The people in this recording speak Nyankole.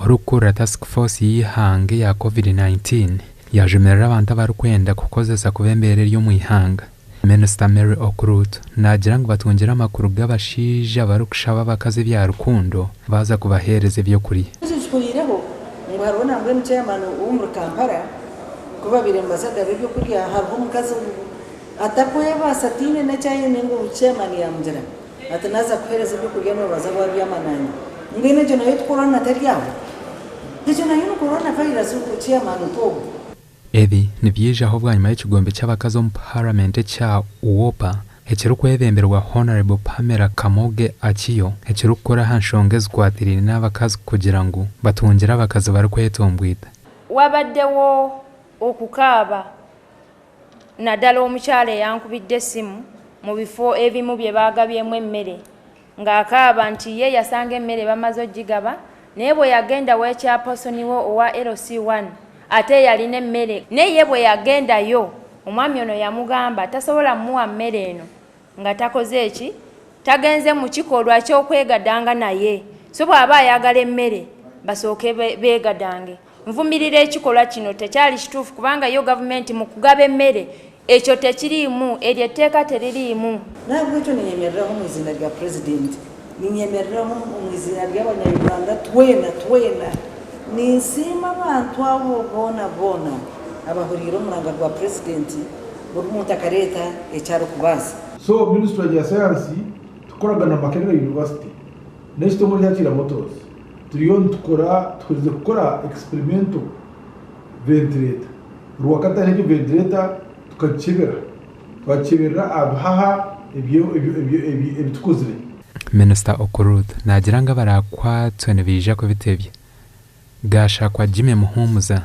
Orikukurira Task Force y'eihanga eya Covid 19 yajumirira abantu abarikwenda kukozesa kubi embeera eri omu ihanga. Minisita Mary Okurut naagira ngu batungire amakuru g'abashaija abarikushaba abakazi ebya rukundo baaza kubaheereza ebyokurya. Ekyo kihweireho ngu hariho nambwenu chairman ow'omuri Kampala ku babaire nibaza kugaba ebyokurya hariho omukazi atakwebaasa tihaine n'eki aine ngu chairman yamugira ati naaza kukuheereza ebyokurya noobaza wabyama nanye. Mbwenu egyo nayo ti corona teri aho? Egyo nayo ni corona virus chairman nk'ogwo. Ebi nibyijaho bwanyima y'ekigombe ky'abakazi omu Paramenti ekya UWOPA ekirikwebemberwa Hon. Pamela Kamoge Akio ekirikukora aha nshonga ezikwatiraine n'abakazi kugira ngu batungire abakazi barikwetomboita. Wabaddewo okukaaba naddala omukyala eyankubidde essimu mu bifo ebimu bye baagabyemu emmere ng'akaaba nti ye yasanga emmere bamaze ogigaba naye bwe yagenda wa chairperson we owa LC1 ate yalina emmere naye ye bwe yagendayo omwami ono yamugamba tasobola mmuwa mmere eno nga takoze eki tagenze mu kikolwa ky'okwegadanga naye so bw'aba ayagala emmere basooke beegadange. Nvumirira ekikolwa kino tekyali kituufu kubanga yo gavumenti mu kugaba emmere ekyo tekiriimu, eryo etteeka teririimu. N'ahabw'ekyo ninyemereraho omu iziina rya Purezidenti, ninyemereraho omu iziina ry'abanya-Uganda twena twena, ninsiima abantu abo boona boona abahuriire omuranga gwa Purezidenti, buri muntu akareeta eki arikubaasa. So ministry ya sayansi tukoragana na Makerere University n'ekitongore kya Kiira Motors turiyo nitukora tuherize kukora experimental ventilator Rwakataha egyo ventilator tukagikyebera twagikyeberera aha bihaha ebitukozire. Minisita Okurut naagira ngu abarakwatwe nibaija kubitebya. Gashakwa Jimmy Muhumuza.